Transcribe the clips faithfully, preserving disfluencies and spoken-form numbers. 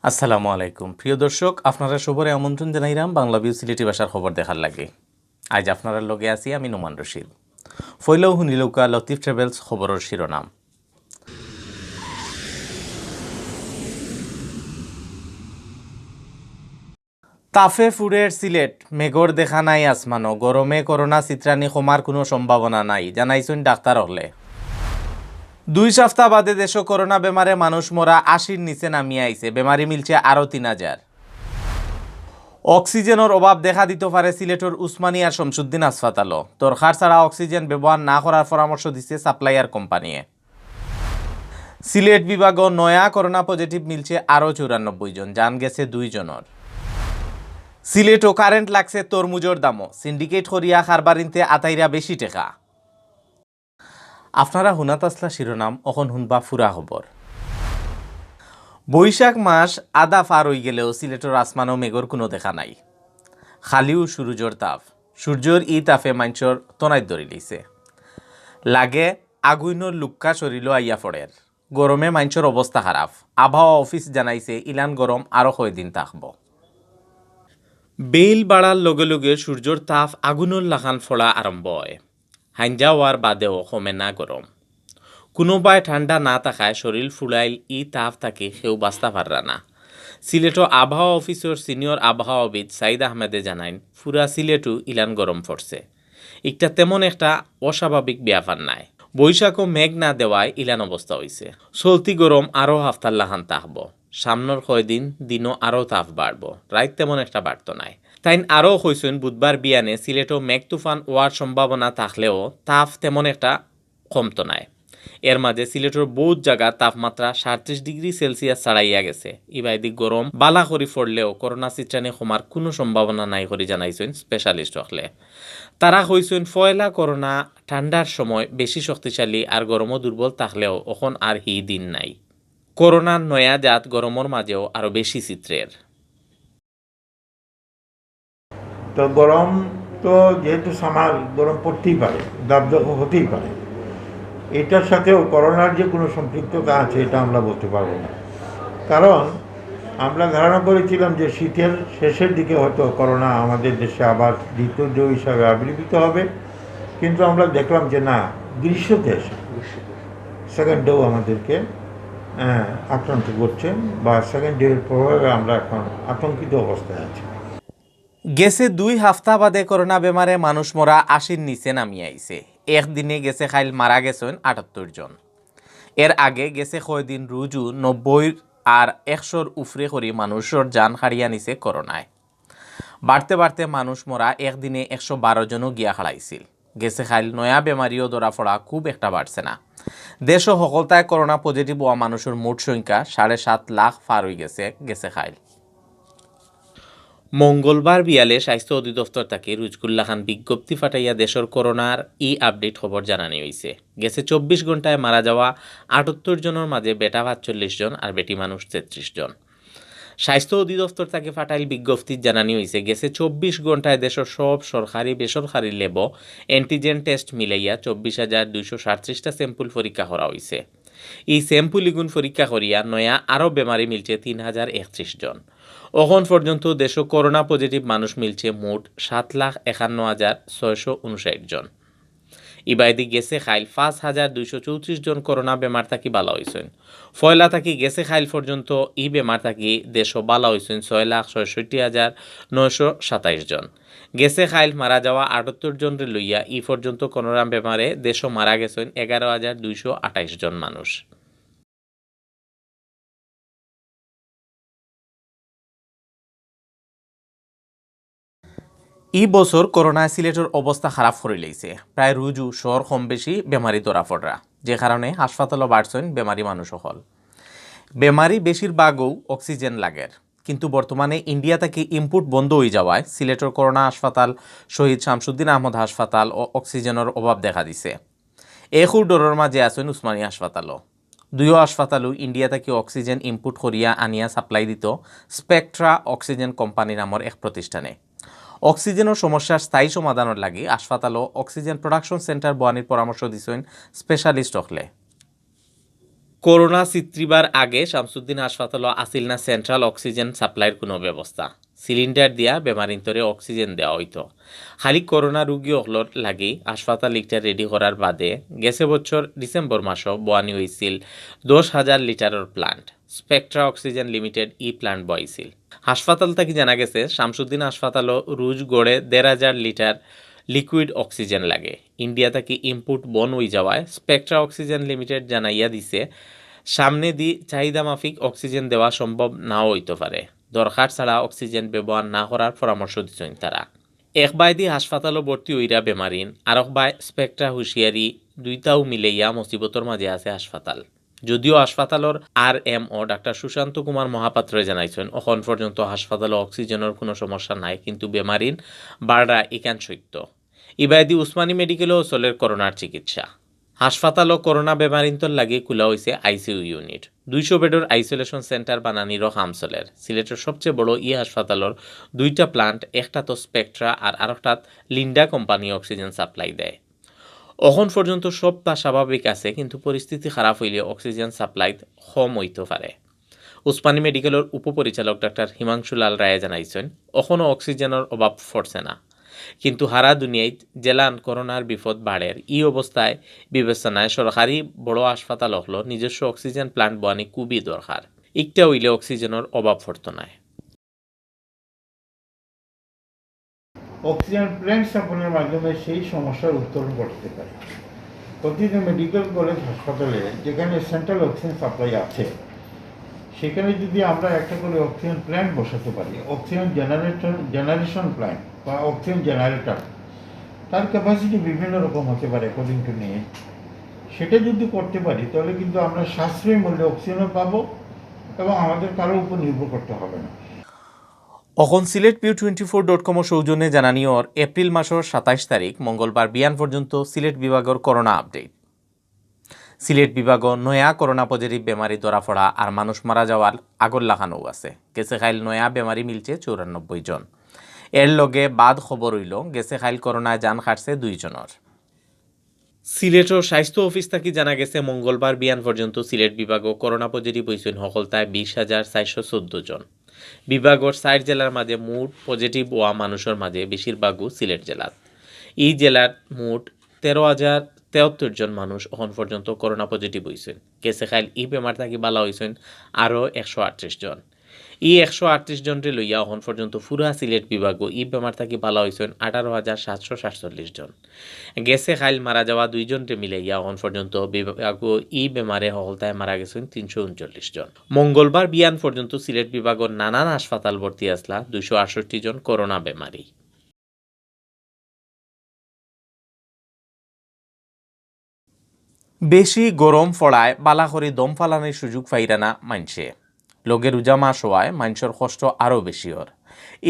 আসসালামু আলাইকুম। প্রিয় দর্শক, আপনারা সবরে আমন্ত্রণ জানাইরাম বাংলা ভিউ সিলেটি ভাষার খবর দেখার লাগি। আইজ আপনারার লগে আছি আমি নোমান রশিদ। ফয়লাউ হুনিলউক্কা লতিফ ট্রাভেলস খবরর শিরোনাম। তাফে ফুড়ের সিলেট, মেঘর দেখা নাই আসমানো, গরমে করোনা ছিতরানি কমার কুনু সম্ভাবনা নাই, জানাইছইন ডাক্তার অকলে। দুই সাপ্তা বাদে দেশো করোনা বেমারে মানুষ মরা আশির নিচে নামিয়া আইছে, বেমারি মিলছে আরও তিন হাজার। অক্সিজেনর অভাব দেখা দিতো পারে সিলেটর উসমানী আর শমসুদ্দিন হাসপাতালও। দরকার ছাড়া অক্সিজেন ব্যবহার না করার পরামর্শ দিছে সাপ্লায়ার কোম্পানিয়ে। সিলেট বিভাগও নয়া করোনা পজিটিভ মিলছে আরও চৌরানব্বই জন, জান গেছে দুই জনর। সিলেটও কারেন্ট লাগছে তরমুজর দামও, সিন্ডিকেট করিয়া কারবারিন্তে আতাইরা বেশি টেকা। আপনারা হুনাত আছলা শিরোনাম, অখন হুনবা ফুরা খবর। বৈশাখ মাস আধা পার অইগেলেও সিলেটর আসমানো মেঘর কুনু দেখা নাই, খালিউ সুরুজর তাপ। সূর্যর ই তাপে মাইনষর তনাইত ধরিলিছে। লাগে আগুইনর লুক্কা শরীলো আইয়া পড়ের। গরমে মাইনষর অবস্থা খারাপ। আবহাওয়া অফিস জানাইছে ইলান গরম আরও কয়দিন থাকবো। বেইল বাড়ার লগে লগে সূর্যর তাপ আগুইনর লাখান ফড়া আরম্ভ অয়। হাইঞ্জা অওয়ার বাদেও কমে না গরম। কুনুবায় ঠান্ডা না থাকায় শরীল ফুড়াইল ই তাপ থাকি কেউ বাঁচতা পাররা না। সিলেটো আবহাওয়া অফিসর সিনিয়র আবহাওয়াবিদ সাইদ আহমেদে জানাইন, ফুরা সিলেটও ইলান গরম পড়ছে। ইকটা তেমন একটা অস্বাভাবিক ব্যাপার নায়। বৈশাখও মেঘ না দেওয়ায় ইলান অবস্থা অইছে। চলতি গরম আরও হাফতার লাখান থাকবো। সামনর কয়দিন দিনও আরও তাপ বাড়বো, রাইত তেমন একটা বাড়তো নায়। তাইন আরও কইছইন, বুধবার বিয়ানে সিলেটো মেঘ তুফান অওয়ার সম্ভাবনা থাকলেও তাপ তেমন একটা কমতো নায়। এর মাঝে সিলেটর বউত জাগাত তাপমাত্রা সাতত্রিশ ডিগ্রি সেলসিয়াস ছাড়াইয়া গেছে। ইবায়দি গরম বালা করি পড়লেও করোনা ছিতরানি কমার কুনু সম্ভাবনা নাই করি জানাইছইন স্পেশালিস্ট অকলে। তারা কইছইন, পয়লা করোনা ঠান্ডার সময় বেশি শক্তিশালী আর গরমও দুর্বল থাকলেও অখন আর হি দিন নাই। করোনার নয়া জাত গরমর মাঝেও আরও বেশি ছিতরের। তো গরম তো যেহেতু সামার, গরম পড়তেই পারে, দাবদাহ হতেই পারে। এটার সাথেও করোনার যে কোনো সম্পৃক্ততা আছে, এটা আমরা বলতে পারবো না। কারণ আমরা ধারণা করেছিলাম যে শীতের শেষের দিকে হয়তো করোনা আমাদের দেশে আবার দ্বিতীয় ঢেউ হিসাবে আবির্ভূত হবে, কিন্তু আমরা দেখলাম যে না, গ্রীষ্মতে এসে সেকেন্ড ঢেউ আমাদেরকে, আহ, আক্রান্ত করছে বা সেকেন্ড ঢেউয়ের প্রভাবে আমরা এখন আতঙ্কিত অবস্থায় আছি। গেছে দুই হাফতা বাদে করোনা বেমারে মানুষ মরা আশির নিচে নামি আইছে। একদিনে গেছে কাইল মারা গেছইন আটাত্তর জন। এর আগে গেছে কয়দিন রুজু নব্বইর আর একশোর উফরে করি মানুষর জান কাড়িয়া নিছে করোনায়। বাড়তে বাড়তে মানুষ মরা একদিনে একশো বারো জনও গিয়া খাড়াইছিল। গেছে কাইল নয়া বেমারিও ধরা পড়া খুব একটা বাড়ছে না। দেশও হকলতায় করোনা পজিটিভ অওয়া মানুষর মোট সংখ্যা সাড়ে সাত লাখ পার অই গেছে গেছে কাইল। মঙ্গলবার বিয়ালে স্বাস্থ্য অধিদপ্তর থাকি রুজকুল্লা খান বিজ্ঞপ্তি ফাটাইয়া দেশর করোনার ই আপডেট খবর জানানি অইছে। গেছে চব্বিশ ঘন্টায় মারা যাওয়া আটাত্তর জনর মাঝে বেটা পাঁচচল্লিশ জন আর বেটি মানুষ তেত্রিশ জন। স্বাস্থ্য অধিদপ্তর থাকি ফাটাইল বিজ্ঞপ্তিত জানানি অইছে, গেছে চব্বিশ ঘন্টায় দেশর সব সরকারি বেসরকারি ল্যাবো অ্যান্টিজেন টেস্ট মিলাইয়া চব্বিশ হাজার দুইশো সাতত্রিশটা স্যাম্পল পরীক্ষা করা অইছে। ই স্যাম্পল ইগুন পরীক্ষা করিয়া নয়া আরও বেমারি মিলছে তিন হাজার একত্রিশ জন। অখন পর্যন্ত দেশো করোনা পজিটিভ মানুষ মিলছে মোট সাত লাখ একান্ন হাজার ছয়শো ঊনষাট জন। ইবায়দি গেছে কাইল পাঁচ হাজার দুইশো চৌত্রিশ জন করোনা বেমার থাকি বালা অইছইন। পয়লা থাকি গেছে কাইল পর্যন্ত ই বেমার থাকি দেশো বালা অইছইন ছয় লাখ ছয়ষট্টি হাজার নয়শো সাতাইশ জন। গেছে কাইল মারা যাওয়া আটাত্তর জনরে লইয়া ই পর্যন্ত করোনা বেমারে দেশো মারা গেছইন এগারো হাজার দুইশো আটাইশ জন মানুষ। ই বছর করোনায় সিলেটর অবস্থা খারাপ করিলাইছে। প্রায় রুজু শহর কম বেশি বেমারি ধরা পড়রা, যে কারণে হাসপাতালো বাড়ছইন বেমারি মানুষ অকল। বেমারি বেশিরভাগও অক্সিজেন লাগের, কিন্তু বর্তমানে ইন্ডিয়া থাকি ইম্পোর্ট বন্ধ অই যাওয়ায় সিলেটর করোনা হাসপাতাল, শহীদ শামসুদ্দিন আহমদ হাসপাতাল ও অক্সিজেনর অভাব দেখা দিছে। এ খুব ডরর মাঝে আছইন উসমানী হাসপাতালও। দুইও হাসপাতালও ইন্ডিয়া থাকি অক্সিজেন ইম্পোর্ট করিয়া আনিয়া সাপ্লাই দিত স্পেকট্রা অক্সিজেন কোম্পানি নামর এক প্রতিষ্ঠানে। অক্সিজেনর সমস্যার স্থায়ী সমাধানর লাগি হাসপাতালও অক্সিজেন প্রোডাকশন সেন্টার বওয়ানির পরামর্শ দিছইন স্পেশালিস্ট অকলে। করোনা ছিত্রিবার আগে শামসুদ্দিন হাসপাতালো আছিল না সেন্ট্রাল অক্সিজেন সাপ্লাইর কুনু ব্যবস্থা। সিলিন্ডার দিয়া বেমারিন্তরে অক্সিজেন দেওয়া অইতো। খালি করোনা রুগী অকলর লাগি হাসপাতাল ইকটা রেডি করার বাদে গেছে বছর ডিসেম্বর মাসো বওয়ানি অইছিল দশ হাজার লিটারর প্লান্ট। স্পেকট্রা অক্সিজেন লিমিটেড ই প্লান্ট বওয়াইছিল। হাসপাতাল থাকি জানা গেছে, শামসুদ্দিন হাসপাতালো রুজ গড়ে দেড় হাজার লিটার লিকুইড অক্সিজেন লাগে। ইন্ডিয়া থাকি ইম্পোর্ট বন্ধ অই যাওয়ায় স্পেকট্রা অক্সিজেন লিমিটেড জানাইয়া দিছে, সামনেদি চাহিদা মাফিক অক্সিজেন দেওয়া সম্ভব নাও অইতো পারে। দরকার ছাড়া অক্সিজেন ব্যবহার না করার পরামর্শ দিছইন তারা। এক বায়দি হাসপাতালো ভর্তি অইরা বেমারিন, আরক বায় স্পেকট্রা হুঁশিয়ারি, দুইটাউ মিলাইয়া মুসিবতর মাঝে আছে হাসপাতাল। যদিও হাসপাতালর আরএমও ডাক্তার সুশান্ত কুমার মহাপাত্রয় জানাইছইন, অখন পর্যন্ত হাসপাতালো অক্সিজেনর কুনু সমস্যা নাই, কিন্তু বেমারিন বাড়রা ইখান সত্য। ইবায়দি উসমানী মেডিকেলো চলের করোনার চিকিৎসা। হাসপাতালো করোনা বেমারিন্তর লাগি খুলা অইছে আইসিইউ ইউনিট। দুইশো বেডর আইসোলেশন সেন্টার বানানিরও কাম চলের। সিলেটর সবচেয়ে বড় ই হাসপাতালর দুইটা প্লান্ট, একটাত স্পেকট্রা আর আরকটাত লিন্ডা কোম্পানি অক্সিজেন সাপ্লাই দেয়। অখন পর্যন্ত সবতা স্বাভাবিক আছে, কিন্তু পরিস্থিতি খারাপ অইলে অক্সিজেন সাপ্লাইত কম অইতো পারে। উসমানী মেডিকেলর উপপরিচালক ডাক্তার হিমাংশু লাল রায়ে জানাইছইন, অখনো অক্সিজেনর অভাব পড়ছে না, কিন্তু হারা দুনিয়াত যেলান করোনার বিপদ বাড়ের, ই অবস্থায় বিবেচনায় সরকারি বড় হাসপাতাল অকলর নিজস্ব অক্সিজেন প্লান্ট বওয়ানি খুবই দরকার। ইকটা অইলে অক্সিজেনর অভাব পড়তো নায়। অক্সিজেন প্ল্যান্ট স্থাপনের মাধ্যমে সেই সমস্যার উত্তরণ ঘটতে পারে। প্রতিটি মেডিকেল কলেজ হাসপাতালে যেখানে সেন্ট্রাল অক্সিজেন সাপ্লাই আছে, সেখানে যদি আমরা একটা করে অক্সিজেন প্ল্যান্ট বসাতে পারি, অক্সিজেন জেনারেটর, জেনারেশন প্ল্যান্ট বা অক্সিজেন জেনারেটর, তার ক্যাপাসিটি বিভিন্ন রকম হতে পারে অ্যাকর্ডিং টু নিড। সেটা যদি করতে পারি, তাহলে কিন্তু আমরা সাশ্রয়ী মূল্যে অক্সিজেনও পাবো এবং আমাদের কারোর উপর নির্ভর করতে হবে না। অখন Sylhet view twenty four dot কমর সৌজন্যে জানানি অর এপ্রিল মাসর সাতাইশ তারিখ মঙ্গলবার বিয়ান পর্যন্ত সিলেট বিভাগর করোনা আপডেট। সিলেট বিভাগো নয়া করোনা পজিটিভ বেমারি ধরা পড়া আর মানুষ মারা যাওয়ার আগর লাখানও আছে। গেছে কাইল নয়া বেমারি মিলছে চৌরানব্বই জন। এর লগে বাদ খবর অইলো, গেছে কাইল করোনায় জান কাটছে দুই জনর। সিলেটর স্বাস্থ্য অফিস থাকি জানা গেছে, মঙ্গলবার বিয়ান পর্যন্ত সিলেট বিভাগো করোনা পজিটিভ অইছইন হকলতায় বিশ হাজার চারশো চৌদ্দ জন। বিভাগর চাইর জেলার মাঝে মোট পজিটিভ অওয়া মানুষর মাঝে বেশিরভাগউ সিলেট জেলাত। ই জেলার মোট তেরো হাজার তেয়াত্তর জন মানুষ অখন পর্যন্ত করোনা পজিটিভ অইছইন। গেছে কাইল ই বেমার থাকি বালা অইছইন আরও একশো আটত্রিশ জন। ই একশো আটত্রিশ জনরে লইয়া অখন পর্যন্ত পুরা সিলেট বিভাগো ই বেমার থাকি বালা অইছইন আঠারো হাজার সাতশো সাতচল্লিশ জন। গেছে কাইল মারা যাওয়া দুই জনরে মিলাইয়া অখন পর্যন্ত বিভাগো ই বেমারে হকলতায় মারা গেছইন তিনশো ঊনচল্লিশ জন। মঙ্গলবার বিয়ান পর্যন্ত সিলেট বিভাগর নানান হাসপাতাল ভর্তি আছলা দুইশো আটষট্টি জন করোনা বেমারি। বেশি গরম পড়ায় বালা করি দম ফালানির সুযোগ পাইরা না মাইনষে। লগে রোজা মাস অওয়ায় মাইনষর কষ্ট আরও বেশি অর।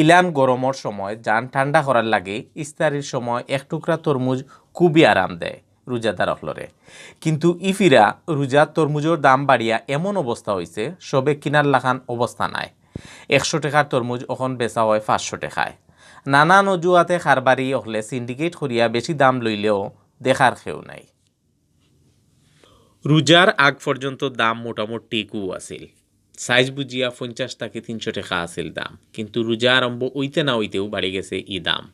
ইলান গরমর সময় জান ঠান্ডা করার লাগি ইফতারির সময় এক টুকরা তরমুজ খুবই আরাম দেয় রোজাদার অকলরে। কিন্তু ইফিরা রোজার তরমুজর দাম বাড়িয়া এমন অবস্থা অইছে, সবে কিনার লাখান অবস্থা নাই। একশো টেকার তরমুজ অখন বেচা অয় পাঁচশো টেকায়। নানান অজুহাতে কারবারি অকলে সিন্ডিকেট করিয়া বেশি দাম লইলেও দেখার কেউ নাই। রোজার আগ পর্যন্ত দাম মোটামুটি ঠিকউ আছিল। সাইজ বুঝিয়া পঞ্চাশ থাকি তিনশো টেকা আছিল দাম, কিন্তু রোজা আরম্ভ অইতে না অইতেউ বাড়ি গেছে ই দাম।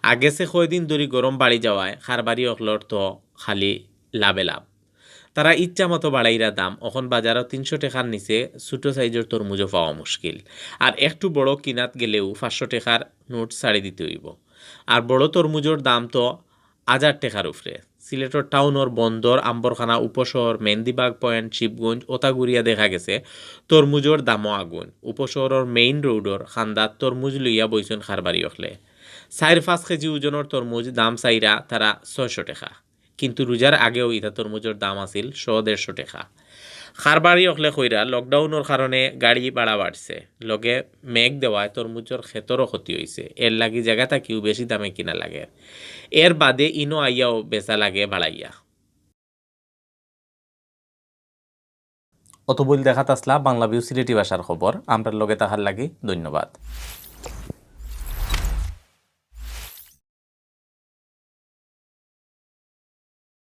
আর গেছে কয়দিন ধরি গরম বাড়ি যাওয়ায় কারবারি অকলর তো খালি লাভে লাভ। তারা ইচ্ছা মতো বাড়াইরা দাম। অখন বাজারো তিনশো টেকার নিচে ছোট সাইজর তরমুজও পাওয়া মুশকিল। আর একটু বড় কিনাত গেলেউ পাঁচশো টেকার নোট ছাড়ি দিতে অইবো। আর বড় তরমুজর দাম তো হাজার টেকার উপরে। সিলেটর টাউনর বন্দর, আম্বরখানা, উপশহর, মেহেন্দিবাগ পয়েন্ট, শিবগঞ্জ অতা ঘুরিয়া দেখা গেছে তরমুজর দামও আগুন। উপশহরর মেইন রোডর কান্দাত তরমুজ লইয়া বইছইন কারবারি অকলে। চাইর পাঁচ কেজি ওজনর তরমুজ দাম চাইরা তারা ছয়শো টেকা। কিন্তু রোজার আগেও ইতা তরমুজর দাম আছিল শো দেড়শো টেকা। কারবারি অকলে কইরা লকডাউনর কারণে গাড়ি ভাড়া বাড়ছে, লগে মেঘ দেওয়ায় তরমুজর খেতরও ক্ষতি অইছে, এর লাগি জাগা থাকিউ বেশি দামে কিনা লাগের। এর বাদে ইনো আইয়াও বেচা লাগে বাড়াইয়া। অতবইল দেখাত আছলা বাংলা ভিউ সিলেটি ভাষার খবর। আমরার লগে থাকার লাগি ধন্যবাদ।